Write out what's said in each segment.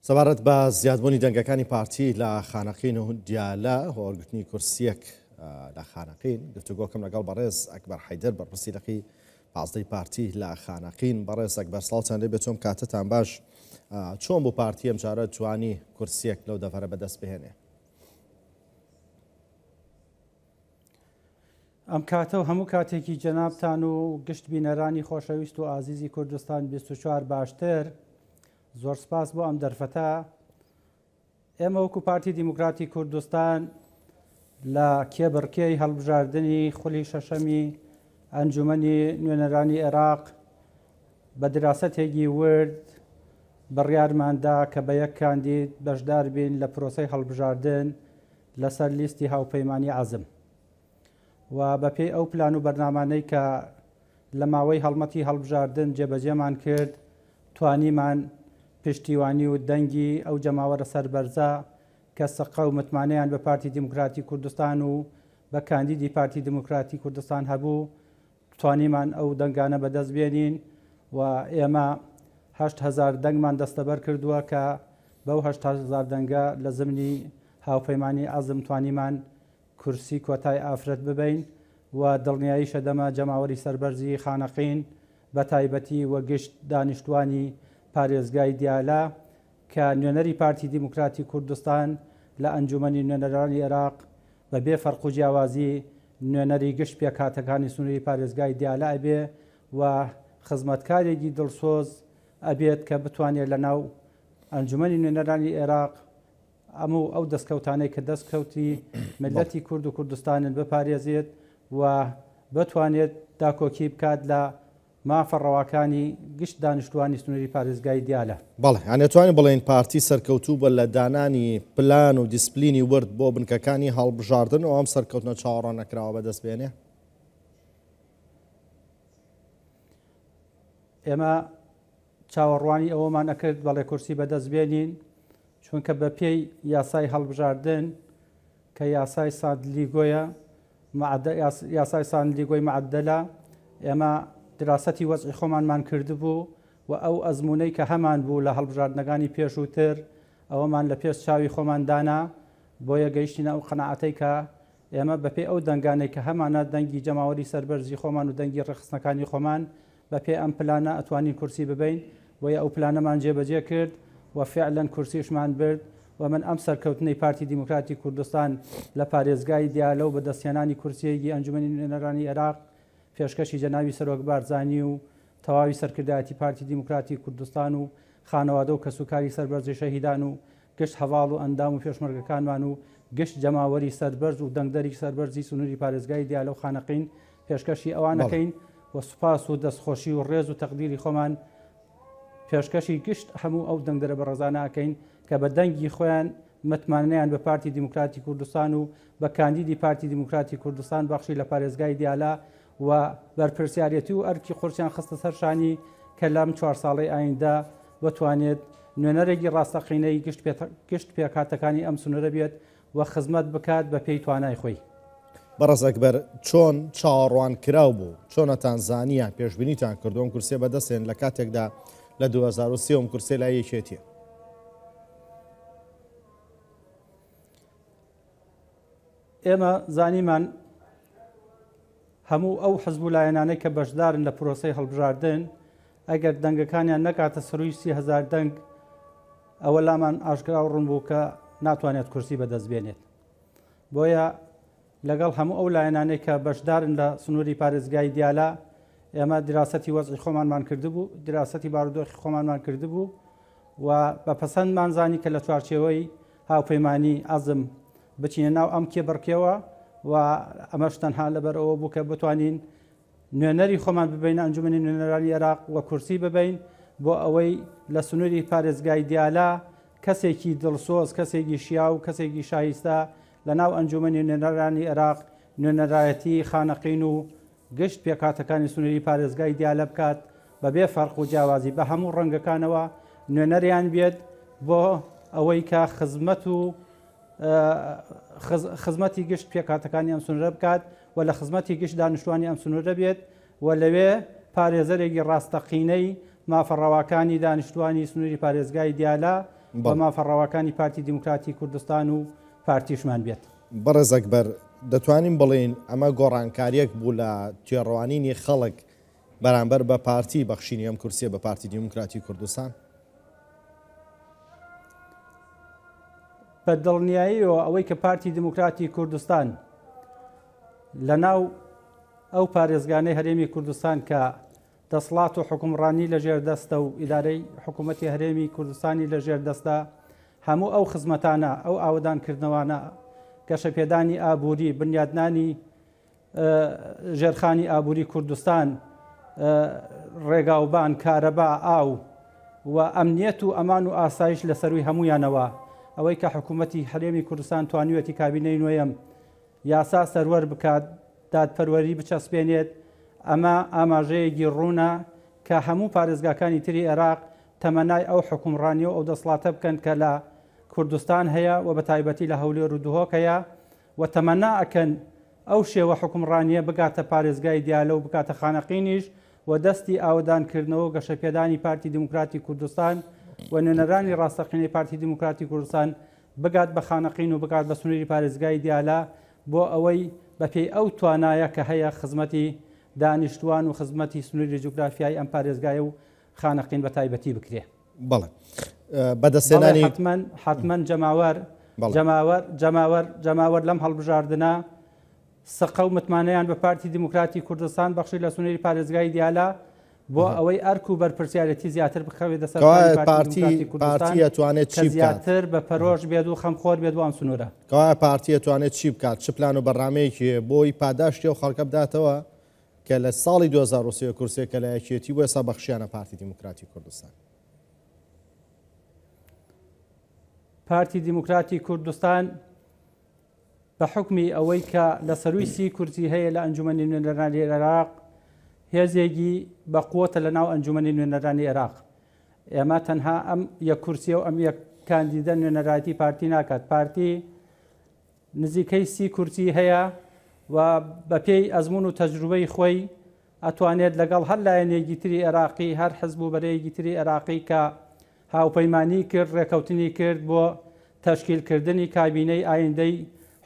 سەبارەت بە زیادبوونی دەنگەکانی پارتی لە خانەقین و دیالە هۆرگرتنی کورسیەک لە خانەقین گفتوگۆکەم لەگەڵ بەڕێز ئەکبەر حەیدەر بەرپرسی لقی پازدەی پارتی لە خانەقین. بەڕێز ئەکبەر سڵاوتان لێ بێت، چۆن کاتتان باش؟ چۆن بوو پارتی ئەمجارە توانی کورسیەک لەو دەڤەرە بەدەست بهێنێ؟ ئەم کاتە و هەموو کاتێکی جەنابتان و گشت بینەرانی خۆشەویست و ئازیزی کوردستان 24 باشتر. زۆر سپاس بۆ ئەم دەرفەتە. ئێمە وەکو پارتی دیموکراتی کوردستان لە کێبڕکێی هەڵبژاردنی خولی شەشەمی ئەنجومەنی نوێنەرانی عێراق بە دراسەتێکی ورد بڕیارماندا کە بە یەک کاندید بەشدار بین لە پرۆسەی هەڵبژاردن لەسەر لیستی هاوپەیمانی عەزم و بەپێی ئەو پلان و بەرنامانەی کە لە ماوەی هەڵمەتی هەڵبژاردن جێبەجێمان کرد، توانیمان پشتیوانی و دەنگی ئەو جەماوەرە سەربەرزە کە سقە و متمانەیان بە پارتی دیموکراتی کوردستان و بە کاندیدی پارتی دیموکراتی کوردستان هەبوو، توانیمان ئەو دەنگانە بەدەست بێنین و ئێمە 8000 دەنگمان دەستەبەر کردووە کە بەو 8000 دەنگە لە زمنی هاوپەیمانی عەزم توانیمان کورسی کۆتای ئافرەت ببەین و دڵنیاییشە دەمە جەماوەری سەربەرزی خانەقین بە تایبەتی و گشت دانیشتوانی پارێزگای دیالە کە نوێنەری پارتی دیموکراتی کوردستان لە ئەنجومەنی نوێنەرانی ئێراق بە بێ فەرق و جیاوازی نوێنەری گشت پێکهاتەکانی سنووری پارێزگای دیالە ئەبێ و خزمەتکارێکی دڵسۆز ئەبێت کە بتوانێت لە ناو ئەنجومەنی نوێنەرانی ئێراق ئەم و ئەو دەستکەوتانەی کە دەستکەوتی میللەتی کورد و کوردستانن بپارێزێت و بتوانێت داکۆکی بکات لە مافە ڕەواکانی گشت دانیشتوانی سنووری پارێزگای دیالە. بەڵێ، یانی ئەتوانین بڵێین پارتی سەرکەوتوو بووە لە دانانی پلان و دیسپلینی ورد بۆ بنکەکانی هەڵبژاردن و ئەم سەرکەوتنە چاوەڕواننەکراوە بەدەست بێنێ؟ ئێمە چاوەڕوانی ئەوەمان ئەکرد بەڵێ کورسی بەدەست بێنین، چونکە بە پێی یاسای هەڵبژاردن کە یاسای ساندلیگۆیە، یاسای ساندلیگۆی معدلە، ئێمە دراسەتی وەزعی خۆمانمان کردبوو و ئەو ئەزموونەی کە هەمان بوو لە هەڵبژاردنەکانی پێشووتر ئەوەمان لە پێش چاوی خۆمان دانا، بۆیە گەیشتینە ئەو قەناعەتەی کە ئێمە بەپێی ئەو دەنگانەی کە هەمانە، دەنگی جەماوەری سەربەرزی خۆمان و دەنگی ڕێکخستنەکانی خۆمان، بەپێی ئەم پلانە ئەتوانین کورسی ببەین، بۆیە ئەو پلانەمان جێبەجێ کرد و فعلەن کورسیشمان برد و من ئەم سەرکەوتنەی پارتی دیموکراتی کوردستان لە پارێزگای دیالە و بەدەستهێنانی کورسییەکی ئەنجومەنی نوێنەرانی عێراق پێشکەشی جەنابی سەرۆک بارزانی و تەواوی سەرکردایەتی پارتی دیموکراتی کوردستان و خانەوادە و کەسوکاری سەربەرزی شەهیدان و گشت هەڤاڵ و ئەندام و پێشمەرگەکانمان و گشت جەماوەری سەربەرز و دەنگدەری سەربەرزی سنووری پارێزگای دیالە و خانەقین پێشکەشی ئەوان ئەکەین و سوپاس و دەستخۆشی و ڕێز و تەقدیری خۆمان پێشکەشی گشت هەموو ئەو دەنگدەرە بەڕێزانە ئەکەین کە بە دەنگی خۆیان متمانەیان بە پارتی دیموکراتی کوردستان و بە کاندیدی پارتی دیموکراتی کوردستان بەخشی لە پارێزگای دیالە و بەرپرسیارێتی و ئەرکی قورسیان خستە سەر شانی کە لەم چوار ساڵەی ئایندە بتوانێت نوێنەرێکی ڕاستەقینەی گشت پێکهاتەکانی ئەم سنوورە بێت و خزمەت بکات بە پێی توانای خۆی. بەڕێز ئەکبەر، چۆن چاوەڕوانکراو بوو؟ چۆنتان زانی یان پێشبینیتان کردووە ئەم کورسیە بەدەست هێن لە کاتێکدا لە 2003 ئەم کورسیە لای یەکێتیە؟ ئێمە زانیمان هەموو ئەو حزب و لایەنانەی کە بەشدارن لە پرۆسەی هەڵبژاردن ئەگەر دەنگەکانیان نەکاتە سەرووی 30هزار دەنگ ئەوە لامان ئاشکرا و ڕوون بوو کە ناتوانێت کورسی بەدەست بێنێت. بۆیە لەگەڵ هەموو ئەو لایەنانەی کە بەشدارن لە سنووری پارێزگای دیالە ئێمە دراسەتی وەزعی خۆمانمان کردبوو، دراسەتی بارودۆخی خۆمانمان کردبوو و بە پەسەندمان زانی کە لە چوارچێوەی هاوپەیمانی عەزم بچینە ناو ئەم کێبڕکێوە و ئەمەش تەنها لەبەر ئەوە بوو کە بتوانین نوێنەری خۆمان ببەینە ئەنجومەنی نوێنەرانی عێراق و کورسی ببەین بۆ ئەوەی لە سنووری پارێزگای دیالە کەسێکی دڵسۆز، کەسێکی شیاو، کەسێکی شایستە لە ناو ئەنجومەنی نوێنەرانی عێراق نوێنەرایەتی خانەقین و گشت پێکهاتەکانی سنووری پارێزگای دیالە بکات بەبێ فەرق و جیاوازی بە هەموو ڕەنگەکانەوە نوێنەریان بێت بۆ ئەوەی کە خزمەت و خزمەتی گشت پێکهاتەکانی ئەم سنوورە بکات و لە خزمەتی گشت دانیشتوانی ئەم سنوورە بێت و لەوێ پارێزەرێکی ڕاستەقینەی مافە ڕەواکانی دانیشتوانی سنووری پارێزگای دیالە بە مافە ڕەواکانی پارتی دیموکراتی کوردستان و پارتیشمان بێت. بەڕێز ئەکبەر، دەتوانین بڵێین ئەمە گۆڕانکارییەک بوو لە تێڕوانینی خەڵک بەرامبەر بە پارتی بەخشینی ئەم کورسیە بە پارتی دیموکراتی کوردستان؟ بە دڵنیاییەوە ئەوەی کە پارتی دیموکراتی کوردستان لە ناو ئەو پارێزگانەی هەرێمی کوردستان کە دەسڵات و حوکمڕانی لە ژێر دەستە و ئیدارەی حکوومەتی هەرێمی کوردستانی لە ژێر دەستە هەموو ئەو خزمەتانە ئەو ئاوەدانکردنەوانە گەشەپێدانی ئابووری بنیادنانی ژێرخانی ئابووری کوردستان، ڕێگاوبان، کارەبا، ئاو و ئەمنیەت و ئەمان و ئاسایش لە سەرووی هەموویانەوە، ئەوەی کە حکوومەتی هەرێمی کوردستان توانیویەتی کابینەی نۆیەم یاسا سەروەر بکات، دادپەروەری بچەسپێنێت، ئەمە ئاماژەیەکی ڕوونە کە هەموو پارێزگاکانی تری عێراق تەمەنای ئەو حوکمڕانی و ئەو دەسڵاتە بکەن کە لە کوردستان هەیە و بە تایبەتی لە هەولێر و دهۆک هەیە و تەمەنا ئەکەن ئەو شێوە حوکمڕانییە بگاتە پارێزگای دیالە و بگاتە خانەقینیش و دەستی ئاوەدانکردنەوە و گەشەپێدانی پارتی دیموکراتی کوردستان و نوێنەرانی ڕاستەقینەی پارتی دیموکراتی کوردستان بگات بە خانەقین و بگات بە سنووری پارێزگای دیالە بۆ ئەوەی بەپێی ئەو توانایە کە هەیە خزمەتی دانیشتووان و خزمەتی سنووری جوگرافیای ئەم پارێزگایە و خانەقین بە تایبەتی بکرێ. بەڵێ بەدەستهێنانی حتمما حتمما جەماوەر جەماوەر جەماوەر جەماوەر لەم هەڵبژاردنە سقە و متمانەیان بە پارتی دیموکراتی کوردستان بەخشی لە سنووری پارێزگای دیالە بۆ ئەوەی ئەرک و بەرپرسیارەتی زیاتر بخەوێتە سەر پارتی پارتی توانێت چی زیاتر بە پەرۆش بێت و خەمخۆر بێت بۆ ئەم سنوورە. کەوایە پارتی توانێت چی بکات چ پلان و بەرنامەیەکی بۆی پاداشتی ئەو خەڵکە بداتەوە کە لە ساڵی 2023 کورسێکە لە یەکێتی بۆ ئێستا بەخشیانە پارتی دیموکراتی کوردستان. پارتی دیموکراتی کوردستان بە حوکمی ئەوەی کە لە سەرووی سی کورسی هەیە لە ئەنجومەنی نوێنەرانی عێراق هێزێکی بە قوتە لە ناو ئەنجومەنی نوێنەرانی عێراق ئێمە تەنها ئەم یەک کورسیە و ئەم یەک کاندیدە نوێنەرایەتی پارتی ناکات پارتی نزیکەی سی کورسی هەیە و بەپێی ئەزمون و تەجروبەی خۆی ئەتوانێت لەگەڵ هەر لایەنێکی تری عێراقی هەر حزب و بەرەیەکی تری عێراقی کە هاوپەیمانی کرد، ڕێکەوتنی کرد بۆ تەشکیل کردنی کابینەی ئایندەی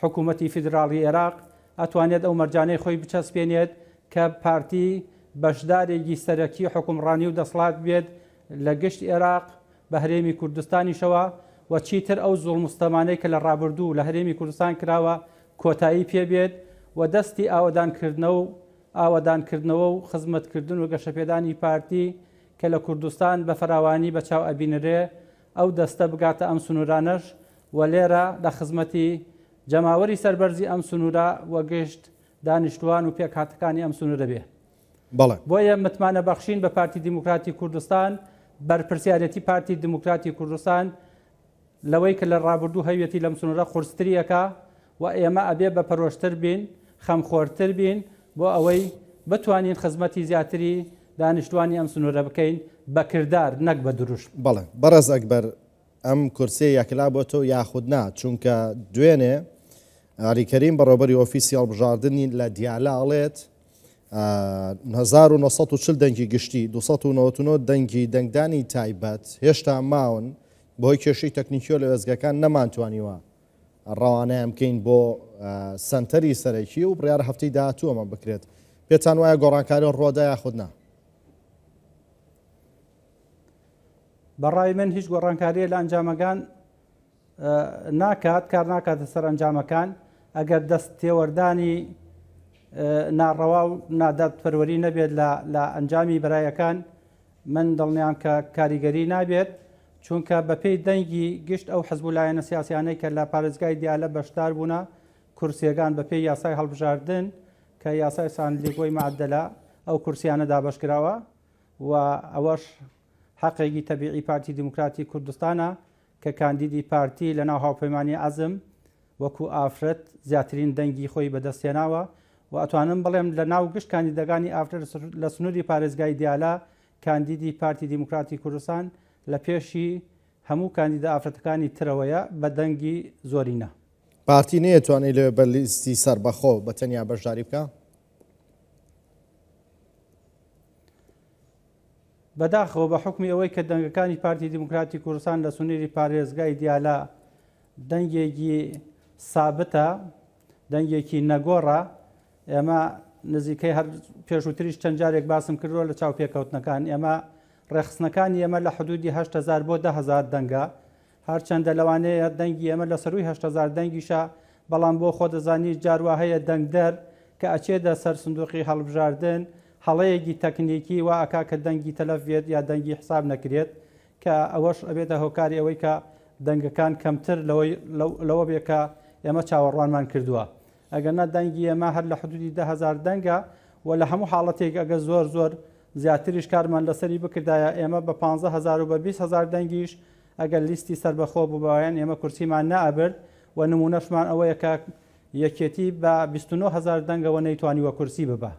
حکوومەتی فیدراڵی ئێراق، ئەتوانێت ئەو مەرجانەی خۆی بچەسپێنێت کە پارتی بەشدارێکی سەرەکی حوکمڕانی و دەسڵات بێت لە گشت ئێراق بە هەرێمی کوردستانیشەوە و چیتر ئەو زوڵم و ستەمانەی کە لە ڕابردوو لە هەرێمی کوردستان کراوە کۆتایی پێ بێت و دەستی ئاوەدانکردنەو ئاوەدانکردنەوە و خزمەتکردن و گەشەپێدانی پارتی کە لە کوردستان بە فراوانی بە چاو ئەبینرێ ئەو دەستە بگاتە ئەم سنوورانەش و لێرە لە خزمەتی جەماوەری سەربەرزی ئەم سنوورە و گشت دانیشتووان و پێکهاتەکانی ئەم سنوورە بێ. بەڵێ. بۆیە متمانە بەخشین بە پارتی دیموکراتی کوردستان بەرپرسیارێتی پارتی دیموکراتی کوردستان لەوەی کە لە ڕابردوو هەویەتی لەم سنوورە قورستری ئەکا و ئێمە ئەبێ بە پەرۆشتر بین، خەمخۆرتر بین بۆ ئەوەی بتوانین خزمەتی زیاتری دانیشتووانی ئەم سنوورە بکەین بە کردار نەک بە دروشم. بەڵێ بەڕێز ئەکبەر ئەم کورسیە یەکلا بۆتەوە یاخود نا چونکە دوێنێ عەلی کەریم بەڕێوبەری ئۆفیسی هەڵبژاردنی لە دیالە ئەڵێت 1940 دەنگی گشتی 299 دەنگی دەنگدانی تایبەت هێشتا ماون بەهۆی کێشەی تەکنیکیەوە لە وێستگەکان نەمانتوانیوە ڕەوانەیان بکەین بۆ سەنتەری سەرەکی و بڕیارە هەفتەی داهاتوو ئەمە بکرێت. پێتان وایە گۆڕانکاری ڕووەدا یاخود نا؟ بەڕای من هیچ گۆڕانکاریە لە ئەنجامەکان ناکات کار ناکاتە سەر ئەنجامەکان ئەگەر دەست تێوەردانی ناڕەوا و نادادپەروەری نەبێت لە ئەنجامی بەرایەکان من دڵنیام کە کاریگەری نابێت، چونکە بەپێی دەنگی گشت ئەو حزب و لایەنە سیاسیانەی کە لە پارێزگای دیالە بەشدار بوونە، کورسییەکان بەپێی یاسای هەڵبژاردن کە یاسای ساندلیگۆی مەعدەلە ئەو کورسیانە دابەشکراوە و ئەوەش حەقێکی تەبیعی پارتی دیموکراتی کوردستانە کە کاندیدی پارتی لەناو هاوپەیمانی عەزم وەکو ئافرەت زیاترین دەنگی خۆی بەدەستهێناوە و ئەتوانم بڵێم لە ناو گشت کاندیدەکانی ئافرەت لە سنووری پارێزگای دیالە کاندیدی پارتی دیموکراتی کوردستان لە پێشی هەموو کاندیدە ئافرەتەکانی ترەوەیە بە دەنگی زۆرینە. پارتی نەیەتوانی لەوێ بە لیستی سەربەخۆ بە تەنیا بەشداری بکا؟ بەداخەوە بە حوکمی ئەوەی کە دەنگەکانی پارتی دیموکراتی کوردستان لە سنووری پارێزگای دیالە دەنگێکی سابتە، دەنگێکی نەگۆڕە، ئێمە نزیکەی هەر پێشووتریش چەند جارێک باسم کردووە لە چاوپێکەوتنەکان ئێمە ڕێکخستنەکانی ئێمە لە حدودی 8000 بۆ 10000 دەنگە هەرچەندە لەوانەیە دەنگی ئێمە لە سەرووی 8000 دەنگیشە بەڵام بۆ خۆ دەزانی جار وا هەیە دەنگدەر کە ئەچێتە سەر سندوقی هەڵبژاردن هەڵەیەکی تەکنیکی وا ئەکا کە دەنگی تەلەف بێت یا دەنگی حساب نەکرێت کە ئەوەش ئەبێتە هۆکاری ئەوەی کە دەنگەکان کەمتر لەوەی لەوە بێ کە ئێمە چاوەڕوانمان کردووە ئەگەر نا دەنگی ئێمە هەر لە حدودی 10,000 دەنگە و لە هەموو حاڵەتێک ئەگە زۆر زۆر زیاتریش کارمان لەسەری بکردایە ئێمە بە 15,000 و بە 20,000 دەنگیش ئەگەر لیستی سەربەخۆ بووبایەن ئێمە کورسیمان نەئەبرد و نموونەشمان ئەوەیە کە یەکێتی بە 29,000 دەنگەوە نەیتوانیوە کورسی ببا.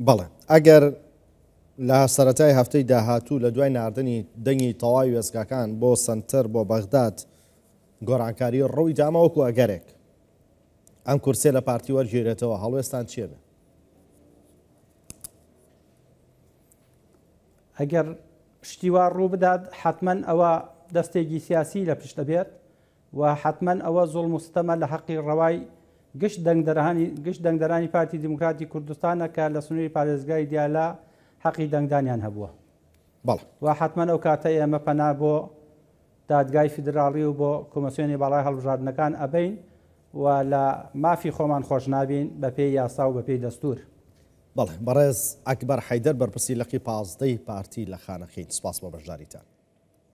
بەڵێ ئەگەر لە سەرەتای هەفتەی داهاتوو لە دوای ناردنی دەنگی تەواوی وێستگاکان بۆ سەنتەر بۆ بەغداد گۆڕانکاری ڕووی دا ئەمە وەکو ئەگەرێک ئەم کورسیە لە پارتی وەرگیرێتەوە هەڵوێستان چیە بێ؟ ئەگەر شتی وا ڕوو بدات حەتمەن ئەوە دەستێکی سیاسی لە پشت ئەبێت و حەتمەن ئەوە زوڵم و ستەمە لە حەقی ڕەوای گشت دەنگدەرانی گشت دەنگدەرانی پارتی دیموکراتی کوردستانە کە لە سنووری پارێزگای دیالە حەقی دەنگدانیان هەبووە. بەڵێ. و حەتمەن ئەو کاتە ئێمە پەنا بۆ دادگای فیدراڵی و بۆ کۆمسیۆنی باڵای هەڵبژاردنەکان ئەبەین و لە مافی خۆمان خۆش نابین بە پێی یاسا و بە پێی دەستوور. بەڵێ بەڕێز ئەکبەر حەیدەر بەرپرسی لقی پازدەی پارتی لە خانەقین سوپاس بۆ بەشداریتان.